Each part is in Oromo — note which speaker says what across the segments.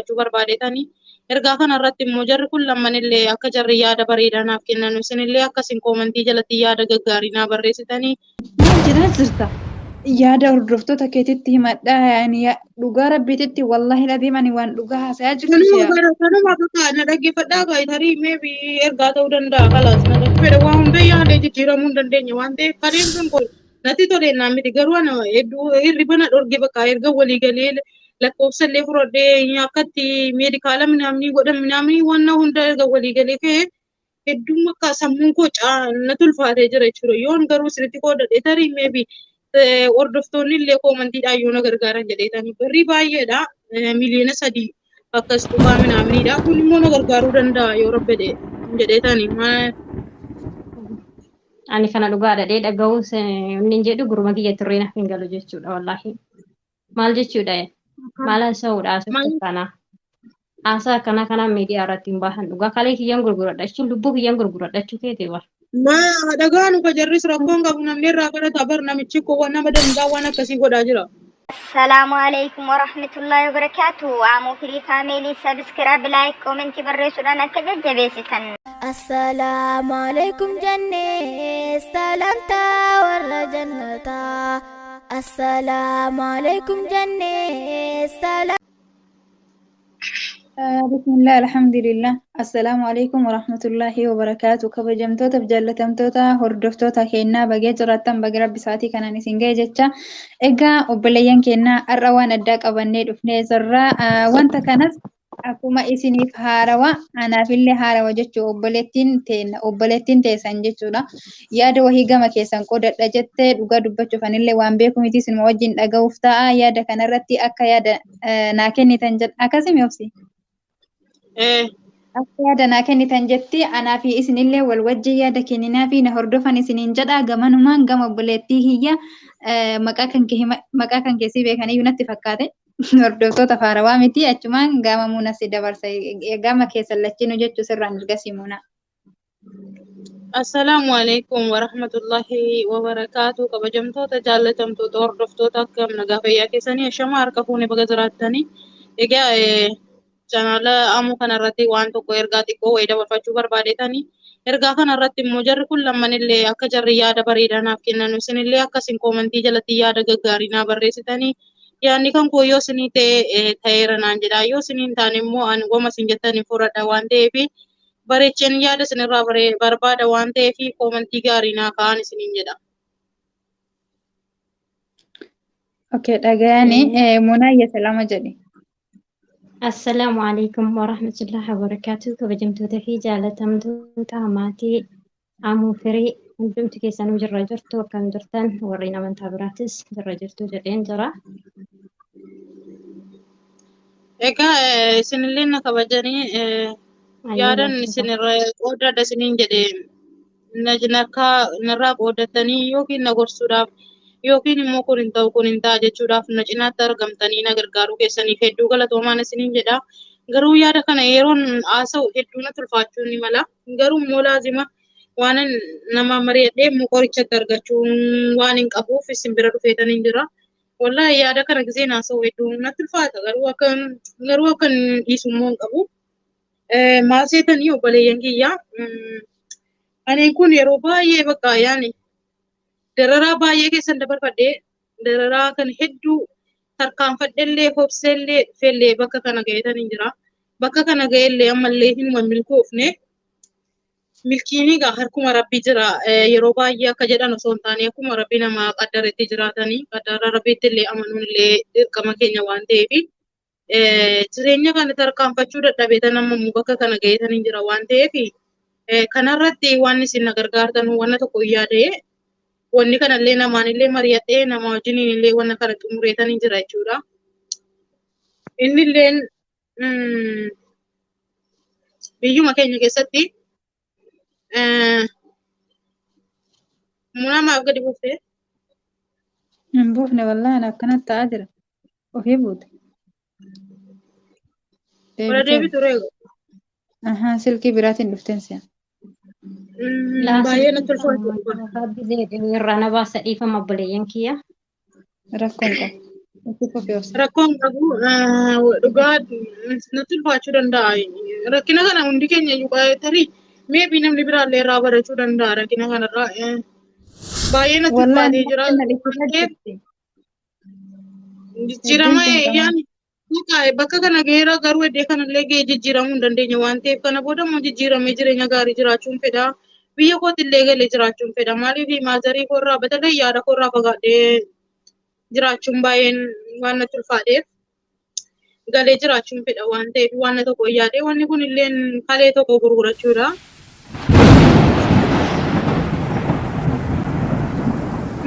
Speaker 1: dabarfachuu barbaadetanii ergaa kana irratti immoo jarri kun lammanillee akka jarri yaada bareedaa naaf kennan isinillee akka isin koomantii jalatti yaada gaggaarii naa barreessitanii.
Speaker 2: Maal jedhaa jirta? Yaada hordoftoota keetitti himadhaa yani dhugaa rabbiititti wallaahi dhabiim ani waan dhugaa haasayaa jirtu
Speaker 1: Kanuma
Speaker 2: si'a.
Speaker 1: bara kanuma bakka na dhaggeeffadhaa kaa tarii maybe ergaa ta'uu danda'a kalaas na fedha waa hunda yaadee jijjiiramuu hin dandeenye waan ta'eef kaleen sun kun natti toleennaan miti garuu ana hedduu hirriba na dhorge bakka erga walii galee lakkoofsa illee fudhadhee akkatti meedikaala minaamnii godhan minaamnii wanna hunda erga walii galee ka'ee hedduun bakka sammuun koo natti ulfaatee jira jechuudha. Yoon garuu isinitti qoodadhe tarii maybe hordoftoonni illee koomantiidhaan yoo na gargaaran jedheetanii birrii baay'eedha 3 miliyoona akkas tuqaa minaamniidha. Kun immoo na gargaaruu danda'a yoo rabbe jedheetanii.
Speaker 3: Ani kana dhugaa dhadhee dhaga'uun inni jedhu gurma kiyya turree naaf hin galu jechuudha wallaahi. Maal jechuudha? Maal haasa'uudha haasoftu kana? Haasaa akkana kanaan miidiyaa irratti hin bahan dhugaa kalee kiyyaan gurguradha jechuun lubbuu kiyyaan gurguradha jechuu keeti bara.
Speaker 1: Ma dhagaanu ka jarris rakkoon qabu namni irraa barata bar namichi koo waan nama danda'a waan akkasii godhaa jira.
Speaker 4: Assalaamu alaikum warahmatullahi wabarakatuh. Amuu Firii Family subscribe, like, comment barreessuudhaan akka jajjabeessitan.
Speaker 5: Assalaamu alaikum jennee salamtaa warra jannataa. Assalaamu alaikum jennee salam.
Speaker 2: Bismillah, alhamdulillah. Assalaamu alaikum warahmatullahi wabarakaatu. Kabajamtootaaf jaallatamtoota hordoftoota keenyaa bagee jiraattan baga rabbi isaatii kanaan isin ga'e jecha. Egaa obboleeyyan keenyaa har'a waan addaa qabannee dhufnee jirra. Wanta kanas akkuma isiniif haarawa anaafillee haarawa jechuu obboleettiin teenna obboleettiin teessan jechuudha. Yaada wahii gama keessan qoodadha jettee dhugaa dubbachuuf anillee waan beeku miti isinuma wajjin dhaga'uuf ta'a. Yaada kanarratti akka yaada naa kennitan jedha. Akkasimi obsi. Akka yaada naa kennitan jetti anaa fi isinillee wal wajjin yaada kenninaa fi na hordofan isiniin jedha gamanumaan gama obboleettii kiyya maqaa kan keessii beekaniyyuu natti fakkaate hordoftoota faarawaa miti achumaan gama muuna si dabarsa gama keessan lachinuu jechuu sirraan ergasii muuna.
Speaker 1: Assalaamu alaikum warahmatullahi wabarakaatu. Kabajamtoota jaallatamtoota hordoftoota akkam nagaa fayyaa keessanii ashama harka fuune baga jiraattanii. Egaa chaanaala amuu kanarratti waan tokko ergaa xiqqoo wayii dabarfachuu barbaadetanii ergaa kanarratti immoo jarri kun lammanillee akka jarri yaada bareedaa naaf kennan isinillee akka isin koomantii jalatti yaada gaggaarii naa barreessitanii yaadni kan koo yoo isinii ta'e ta'eera naan jedha yoo isinii hin taane immoo ani goma isin jettanii fudhadha waan ta'eef bareecheen yaada isinirraa barbaada waan ta'eef koomantii gaarii naa ka'an isiniin jedha.
Speaker 2: Okay, dhagayani Munaayya salama jedhi.
Speaker 3: Assalaamu alaikum warahmatullahi wabarakatuh. Kabajamtoota fi jaalatamtoota maatii Amuu Firii hundumti keessanuu jirra jirtu akkam jirtan warreen amantaa biraatis jirra jirtu jedheen jira.
Speaker 1: Egaa isinillee na kabajanii yaadan isinirra qoodadha isiniin jedhe narraa qooddatanii yookiin na gorsuudhaaf yookiin immoo kun hin ta'u kun hin ta'a jechuudhaaf na cinaatti argamtanii na gargaaruu keessaniif hedduu galatoomaan isiniin jedha. Garuu yaada kana yeroon haasa'u hedduu natti ulfaachuu ni mala. Garuu immoo laazima waan nama mari'adhee immoo qorichatti argachuu waan hin qabuuf isin bira dhufeetaniin jira. Wallaahi yaada kana giseen haasa'u hedduu natti ulfaata. Garuu akka hin dhiisu immoo hin qabu. Maal seetanii obboleeyyan kiyya ani kun yeroo baay'ee bakka yaani dararaa baay'ee keessan dabarfadhee dararaa kan hedduu tarkaanfadhellee hobseellee dhufeellee bakka kana ga'eetaniin jira. Bakka kana ga'ellee ammallee hinuma milkoofne. Milkiin egaa harkuma rabbii jira. Yeroo baay'ee akka jedhan osoo hin taane akkuma rabbi namaa qaddaretti jiraatanii qaddara rabbiitti illee amanuun illee dirqama keenya waan ta'eef jireenya kana tarkaanfachuu dadhabeetan amma immoo bakka kana ga'eetaniin jira waan ta'eef kanarratti waan isin na gargaartan wanna tokko hin yaadee wanni kanallee namaan illee mari'adhee nama wajjiniin illee wanna kana xumureetaniin jira jechuudha. Inni illeen biyyuma keenya keessatti munaa maaf gadi buuftee?
Speaker 2: Hin buufne wallaahi ani akkanatti ta'aa jira. Ofii buute.
Speaker 1: Wala deebi ture.
Speaker 2: Ahaa, silkii biraatiin dhufteen si'a.
Speaker 1: Baay'ee natti ulfaatu.
Speaker 3: Rabbi irraa na baasa dhiifama obboleeyyan kiyya.
Speaker 2: Rakkoon qabu. Itti fufi obsa.
Speaker 1: Rakkoon qabu dhugaa natti ulfaachuu danda'a. Rakkina kana hundi keenya iyyuu tarii meebii namni biraallee irraa barachuu danda'a rakkina kanarraa. Baay'ee natti
Speaker 2: Wallahi
Speaker 1: ulfaatee jira.
Speaker 2: na dhiphachaa jirti.
Speaker 1: Jijjiirama
Speaker 2: Hedduun cinqamaa.
Speaker 1: yaani bakka kana gaheera garuu iddoo kanallee gahee jijjiiramuu hin dandeenye waan ta'eef kana booda immoo jijjiiramee jireenya gaarii jiraachuun fedha. Biyya kootillee galee jiraachuun fedha. Maaliif maazarii koorraa batalee yaada koorraa fagaadhee jiraachuun baay'een waan natti ulfaadheef galee jiraachuun fedha waan ta'eef waan tokko yaadee wanni kun illee kalee tokko gurgurachuudha.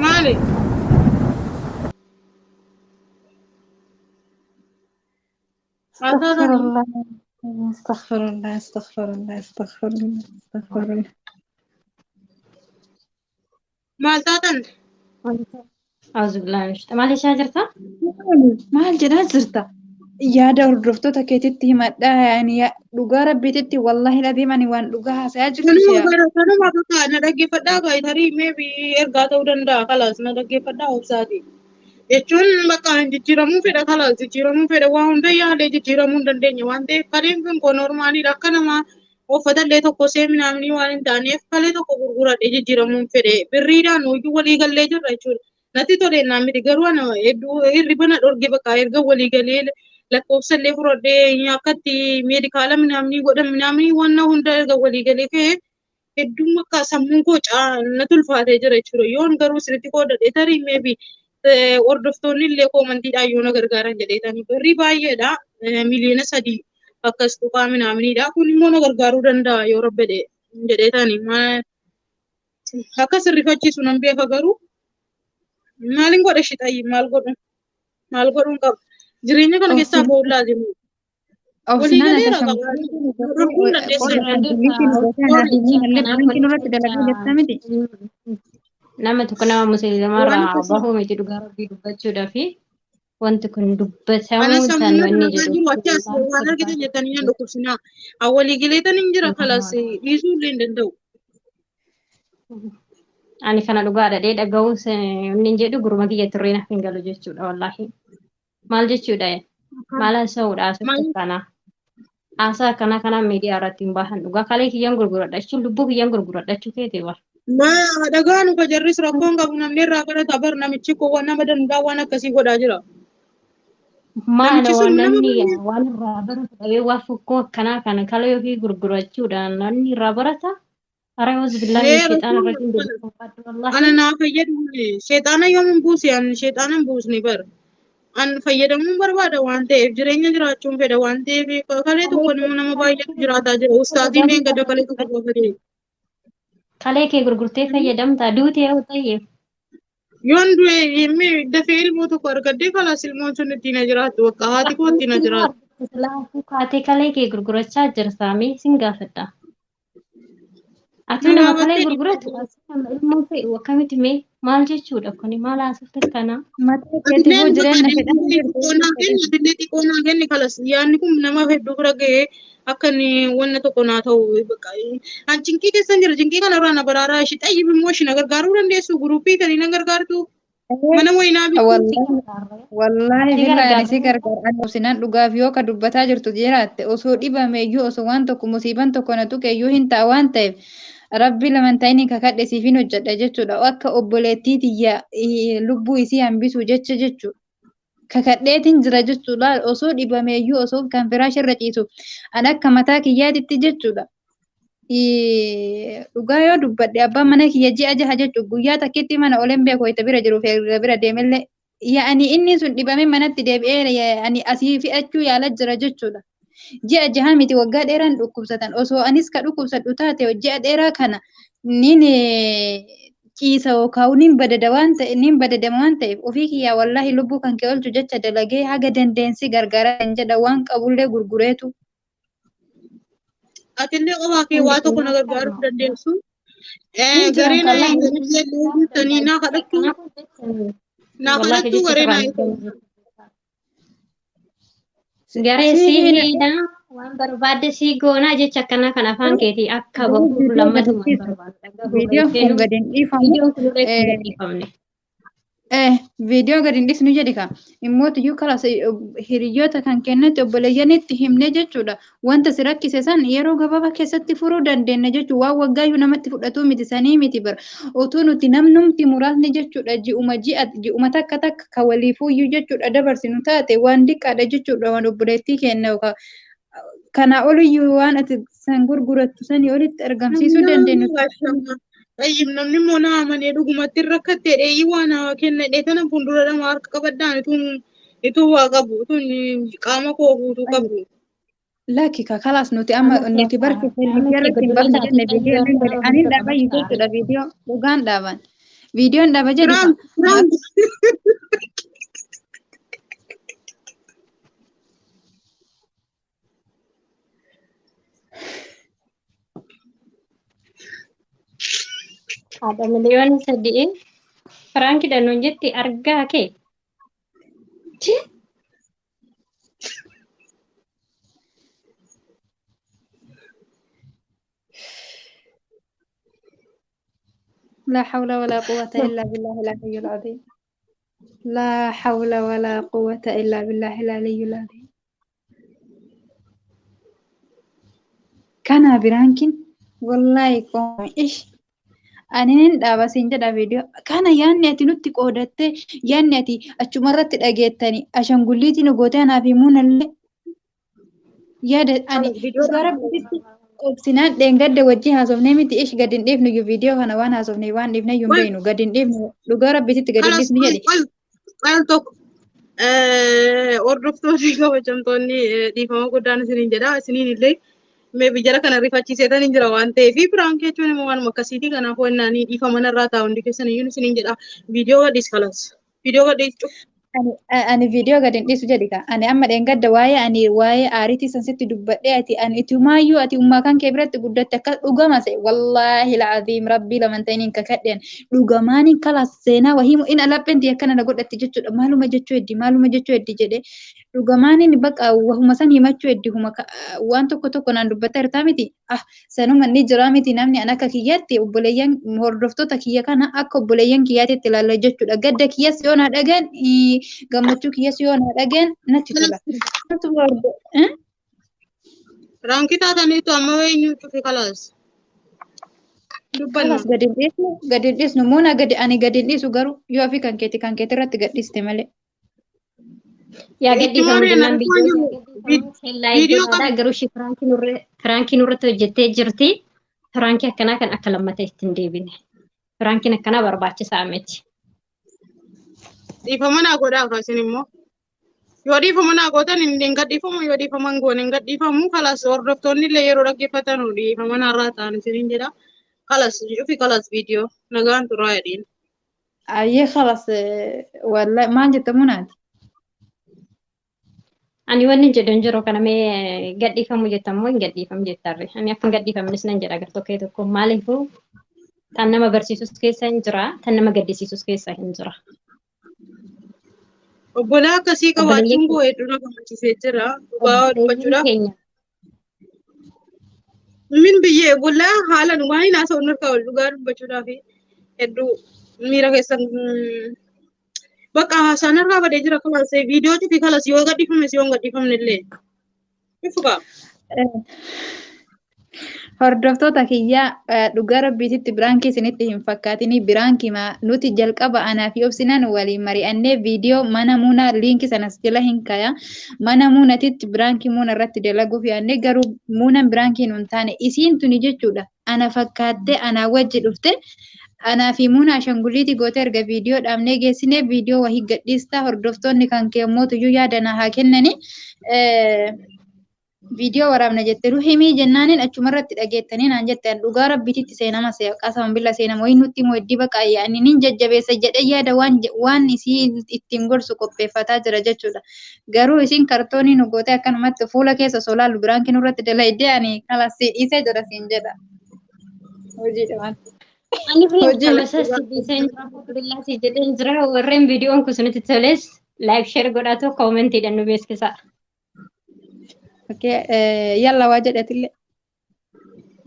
Speaker 1: Maali? Maal taatanii?
Speaker 2: Astaghfirullah, astaghfirullah, astaghfirullah, astaghfirullah, astaghfirullah.
Speaker 1: Maal taatan?
Speaker 3: Auzubillahi minash maal jechaa jirta?
Speaker 2: Maal jedhaa jirta? Yaada hordoftoota keetitti himadhaa yaani dhugaa rabbiititti wallahi dhabii ani waan dhugaa haasayaa jirtu
Speaker 1: Kanuma
Speaker 2: si'a.
Speaker 1: bara kanuma bakka na dhaggeeffadhaa kaa tarii meebii ergaa ta'uu danda'a kalaas na dhaggeeffadhaa obsaati. Jechuun bakka jijjiiramuu fedha kalaas jijjiiramuu fedha waa hunda yaalee jijjiiramuu hin dandeenye waan ta'eef kaleen kun koo normaaliidha akka nama uffatallee tokko seeminaamnii waan hin taaneef kalee tokko gurguradhee jijjiiramuu hin fedhe birriidhaan hojii walii gallee jirra jechuudha. Natti tolee naan miti garuu ana hedduu hirriba na dhorge bakka erga walii galee lakkoofsallee fudhadhee akkatti meedikaala minaamnii godhan minaamnii waan hunda erga walii galee ka'ee hedduun bakka sammuun koo natti ulfaatee jira jechuudha. Yoon garuu sirriitti qoodadhe tarii meebi hordoftoonni illee koomantiidhaan yoo na gargaaran jedheetanii birrii baay'eedha. 3 miliyoona akkas tuqaa minaamniidha. Kun immoo na gargaaruu danda'a yoo rabbe jedheetanii akka sirrifachiisu nan beeka garuu maalin godha shixayyi maal godhu maal godhuun qaba. Jireenya kana keessaa
Speaker 2: Obsinaan
Speaker 1: ba'uun laazimu. Walii
Speaker 2: obsinaan
Speaker 1: galeera
Speaker 2: ati
Speaker 1: qaba. Dhorkuu hin dandeessan.
Speaker 2: ashaangulliitiin gosaa naaf himuu mallee piraankiin irratti dalagaa jirta miti.
Speaker 3: Nama tokko nama
Speaker 1: Waan
Speaker 3: musliimarraa
Speaker 1: akkasii
Speaker 3: bahuu miti dhugaa rabbii dubbachuudhaa fi wanti kun
Speaker 1: Ana
Speaker 3: dubbatamuu
Speaker 1: sammuu
Speaker 3: san
Speaker 1: na
Speaker 3: wanni
Speaker 1: dalagaa
Speaker 3: jedhu
Speaker 1: jiru achi as waan argitan jettanii nan dhukkubsinaa. Walii galeetan hin jira kalas dhiisuu illee hin danda'u.
Speaker 3: Ani kana dhugaa dhadhee dhaga'uun inni jedhu gurma kiyya turree naaf hin galu jechuudha wallaahi. Maal jechuudha? Maal haasa'uudha haasoftu
Speaker 1: Maal
Speaker 3: akkanaa? Haasaa akkanaa kanaan miidiyaa irratti hin bahan dhugaa kalee kiyyaan gurguradha jechuun lubbuu kiyyaan gurguradha jechuu keeti bara.
Speaker 1: Ma dhagaan ka jarris rakkoon qabu namni irraa barata bar namichi koo waan nama danda'a waan akkasii godhaa jira.
Speaker 3: Maala
Speaker 1: Namichi
Speaker 3: waan
Speaker 1: sun nama
Speaker 3: namni
Speaker 1: baay'ee
Speaker 3: waan irraa baratu dhabee waa fokkoo akkanaa kana kalee ofii gurgurachuudhaan namni irraa barata. Ara auzubillahi
Speaker 1: ee
Speaker 3: min shayxaan
Speaker 1: rakkoon
Speaker 3: rajiim
Speaker 1: qabu.
Speaker 3: jedhu wallaahi.
Speaker 1: Ana naa fayyadu sheexaana yoom hin buuse an sheexaana hin buusne bar. An fayyadamuun barbaada waan ta'eef jireenya jiraachuun fedha waan ta'eef kalee
Speaker 3: Kalee
Speaker 1: tokko immoo nama baay'eetu jiraataa jira. Ustaaziin dheengadda kalee tokko gaafatee.
Speaker 3: Kalee kee gurgurtee fayyadamtaa duutee yoo ta'e
Speaker 1: Yoon du'e himmi dafee ilmoo tokko argadhee kalaas ilmoon sun ittiin na jiraattu bakka haati koo ittiin na
Speaker 3: akkamitti immoo
Speaker 1: jiraattu.
Speaker 3: argatte laafuu kaatee kalee kee gurgurachaa jirta mee sin gaafadha. Atuu
Speaker 1: Na
Speaker 3: nama kalee
Speaker 1: gaafattee
Speaker 3: gurguratu asii nama ilmoo fe'u akkamitti mee maal jechuudha kuni maal haasofte kana?
Speaker 2: Mataa keetiifuu
Speaker 1: Atilleen bakka
Speaker 2: jireenya fedhaa
Speaker 1: atillee
Speaker 2: jirtu
Speaker 1: xiqqoo naa kenni atillee xiqqoo naa kenni kalas yaadni kun nama hedduu bira ga'ee akka inni wanna tokko naa ta'u bakka an cinqii keessan jira cinqii kanarraa na baraaraa ishii xayyib immoo ishii na gargaaruu dandeessu guruupii tanii na gargaartu mana wayinaa
Speaker 3: Si
Speaker 1: bituu
Speaker 3: gargaarra.
Speaker 2: Wallaahi
Speaker 3: Si
Speaker 2: billaahi ani si
Speaker 3: gargaarra.
Speaker 2: gargaara. Ani obsinaan dhugaaf yoo ka dubbataa jirtu jiraatte osoo dhibame iyyuu osoo waan tokko musiiban tokko na tuqe iyyuu hin ta'a waan ta'eef rabbi laman ta'ini kakadhe siifin hojjedha jechuudha. Akka obboleettii tiyya lubbuu isii hambisuu jecha jechuudha. Kakadheetiin jira jechuudha. Osoo dhibame iyyuu osoo kan firaasha irra ciisu ani akka mataa kiyyaatitti jechuudha. Dhugaa yoo dubbadhe abbaan mana kiyya ji'a jaha jechuudha. Guyyaa takkitti mana oleen beeku wayita bira jiruuf erga bira deemellee. Yaani inni sun dhibamee manatti deebi'ee ani asii fi'achuu yaala jira jechuudha. Ji'a jaha miti waggaa dheeraan dhukkubsatan osoo anis ka dhukkubsadhu taate ji'a dheeraa kana nin ciisa yookaan nin badada waan ta'e nin badadama waan ta'eef ofii kiyyaa wallaahi lubbuu kan kee oolchu jecha dalagee haga dandeensi gargaaraa hin jedha waan qabullee gurgureetu.
Speaker 1: Atillee qofaa kee waa tokko na gargaaruu dandeessu.
Speaker 2: Hin jiran
Speaker 1: Garee na
Speaker 2: kallaa
Speaker 1: eeganillee deebitanii naa kadhattu naa
Speaker 3: Wallaahi
Speaker 1: kadhattu
Speaker 3: jecha
Speaker 1: garee naa
Speaker 3: sirraa
Speaker 1: eegan.
Speaker 3: Garee
Speaker 2: Si
Speaker 3: sii
Speaker 2: hin
Speaker 3: hiidha waan barbaadde sii goonaa jecha akkanaa kan afaan keetii akka
Speaker 2: garuu
Speaker 3: bahu
Speaker 2: viidiyoo
Speaker 3: lammatuma hin
Speaker 2: gadi
Speaker 3: barbaadu. Dhagahuu
Speaker 2: viidiyoon kun
Speaker 3: hin feenu.
Speaker 2: gadi hin dhiifamu.
Speaker 3: Viidiyoon kun illee kun gadhiifamne.
Speaker 2: Viidiyoo gadi hin dhiisnu jedhi ka. Immootiyyuu kalas hiriyoota kan kennatti obboleeyyanitti himne jechuudha. Wanta si rakkise san yeroo gabaabaa keessatti furuu dandeenya jechuudha. Waan waggaayyuu namatti fudhatuu miti sanii miti bara. Utuu nuti namnumti muraasni jechuudha ji'uma ji'a ji'uma takka takka ka waliifuyyuu jechuudha dabarsinu taate waan diqqaadha jechuudha waan obboleettii kenna yookaan kanaa oliyyuu waan ati san gurgurattu sanii olitti argamsiisuu dandeenyu.
Speaker 1: Tayyib namni immoo na amanee dhugumatti rakkattee dheeyyii waa naa kenna dhee tana fuuldura dhama harka qabadhaan ituu waa qabu ituun qaama koo guutuu qabu.
Speaker 2: Lakki ka kalaas nuti amma nuti barke miidiyaa irratti hin bafne jenne viidiyoo hin godhe ani dhaaban jechuudha viidiyoo dhugaan dhaaban viidiyoon dhaaba jedhu ka.
Speaker 1: Firaank firaank.
Speaker 3: Haadha 3 miliyoona Firaankiidha nuun jetti argaa kee.
Speaker 2: لا حول ولا قوة إلا بالله العلي العظيم. لا حول ولا قوة إلا بالله العلي العظيم. Kana biraankiin wallahi qoome ish ani dhaaba siin jedha viidiyoo kana yaanni ati nutti qoodattee yaanni ati achumarratti dhageettani ashangulliitii nu gootee anaaf himuun yaada ani
Speaker 1: Viidiyoo
Speaker 2: gara bititti obsinaan dheengadda wajjin haasofnee miti ish gadi hin dhiifnu iyyuu viidiyoo kana waan haasofnee waan dhiifne iyyuu hin beeknu gadi hin dhiifnu dhugaa rabbititti gadi hin
Speaker 1: Kalas
Speaker 2: dhiifnu jedhe.
Speaker 1: qal tokko hordoftoonni kabajamtoonni dhiifama guddaan isiniin jedha isiniin illee mee jara kana rifachiiseetan hin jira waan ta'eef piraank jechuun immoo waanuma akkasiiti kanaafuu innaanii dhiifama narraa taa'u hundi keessan iyyuu isiniin jedha viidiyoo gadhiis kalas viidiyoo gadhiis cuf.
Speaker 2: Ani viidiyoo gadi hin dhiisu jedhi ka. Ani amma dheengadda waa'ee ani waa'ee aariitii san sitti dubbadhee ati ani itumaayyuu ati ummaa kan kee biratti guddatte akka dhugama se'e wallaahi la'aziim rabbii laman ta'iniin kakadheen dhugamaaniin kalaas seenaa wahiimu in alapheen akkana na godhatti jechuudha maaluma jechuu heddi maaluma jechuu heddi jedhe dhugamaaniin bakka wahuma san himachuu heddi huma waan tokko tokko naan dubbatta hirtaa miti ah sanuma ni jira miti namni an akka kiyyaatti obboleeyyan hordoftoota kiyya kana akka obboleeyyan kiyyaatti ilaalla jechuudha gadda kiyyas yoo na dhagan gammachuu kiyyas yoo na dhagan natti tola.
Speaker 1: Piraankii taataniitu amma eenyu cufi kalaas. Dubbanna.
Speaker 2: Kalas gadi hin dhiisnu gadi hin dhiisnu muuna gadi ani gadi hin dhiisu garuu yoo fi kan keeti irratti gadhiiste malee.
Speaker 3: Yaa gadhiifamu
Speaker 1: Itti
Speaker 3: jennaan
Speaker 1: malee
Speaker 3: viidiyoo
Speaker 1: viidiyoo
Speaker 3: godhaadha garuu ishee piraankii nurratti hojjettee jirti. Piraankii akkanaa kan akka lammata itti hin deebine. Piraankiin akkanaa barbaachisaa miti.
Speaker 1: Dhiifama naa godhaa kaasin immoo. Yoo dhiifama naa gootan hin gadhiifamu yoo dhiifama hin goone hin gadhiifamu kalas hordoftoonni illee yeroo dhaggeeffatan dhiifama narraa ta'an isiniin jedha. Kalas cufi kalas viidiyoo nagaan turaa jedhiin.
Speaker 2: Ayyee kalas wallahi maal jette munaati?
Speaker 3: Ani wanni jedhu hin jiru kana mee gadhiifamu jettan moo hin gadhiifamu jettarre. Ani akka hin gadhiifamnes nan jedha gartokkee tokko maaliifuu tan nama barsiisus keessa hin jira tan nama gaddisiisus keessa hin jira.
Speaker 1: Obbolaa akkasii qabaachuun koo hedduu na gammachiisee jira. Dhugaa dubbachuudhaaf.
Speaker 3: Keenya
Speaker 1: Min biyyee obolaa haalan waan hin haasa'u harkaa ol dhugaa dubbachuudhaaf hedduu miira keessan bakka haasaan harkaa badee jira kalas viidiyoo cufi kalas yoo gadhiifames yoo hin gadhiifamne illee. Cufukaa.
Speaker 2: Hordoftoota kiyyaa dhugaa rabbiititti biraankii isinitti hin fakkaatinii biraankii nuti jalqaba anaa fi obsinaan waliin mari'annee viidiyoo mana muunaa liinkii sanas jala hin kaya mana muunatitti biraankii muuna irratti dalaguuf yaadne garuu muunan biraankii nun taane isiin tuni jechuudha ana fakkaattee anaa wajji dhufte anaa fi muuna ashanguliitii gootee erga viidiyoo dhaabnee geessinee viidiyoo wahii gadhiistaa hordoftoonni kan keemmootuyyuu yaada na haa kennani. Viidiyoo waraabna jette nu himii jennaaniin achumarratti dhageettanii naan jette dhugaa rabbiititti seenama qasama billa seenama wayi nutti immoo heddii baqa ani nin jajjabeessa jedhee yaada waan isii ittiin gorsu qopheeffataa jira jechuudha. Garuu isin kartoonii nu gootee akkanumatti fuula keessa osoo laallu biraankii nurratti dalaydee ani kalas si dhiisee jira siin jedha. Hojiidha waan.
Speaker 3: Ani fi dhiisee jira alhamdulillah si jedheen jira warreen viidiyoon kun sunitti toles like share godhaatu koomentiidhaan nu beeksisaa.
Speaker 2: Okay, yalla waa jedhatillee.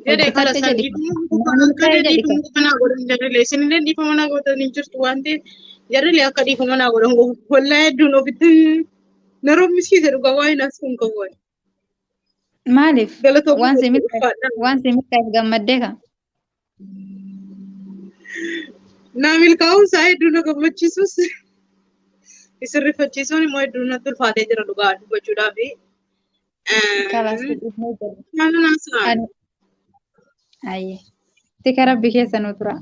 Speaker 1: Jedhee kala san dhiifama akka dhiifama kanaa godhan jedhele isinillee dhiifama naa gootan hin jirtu waan ta'eef Jarrilee akka dhiifama naa godhan gofu. Wallaahi hedduun ofitti na rommisiise dhugaa waa'ee naas kun qabu.
Speaker 2: Maaliif?
Speaker 1: Galatoomuu
Speaker 2: Waan si
Speaker 1: ulfaadha.
Speaker 2: Waan si milkaa'eef gammaddee kan.
Speaker 1: Naa milkaa'uun isaa hedduu na gammachiisus isin rifachiisuun immoo hedduu natti ulfaatee jira dhugaa dubbachuudhaafi.
Speaker 2: Kalaas dhiifnee jirra.
Speaker 1: Maal naasa'an?
Speaker 2: Ani ayyee. Tika rabbi keessa nu tura.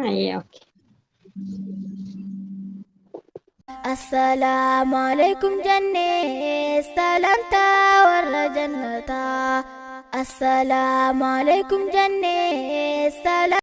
Speaker 3: Ayyee okay.
Speaker 5: Assalaamu alaikum jennee salaamtaa warra jannataa. Assalaamu alaikum jennee salaamtaa.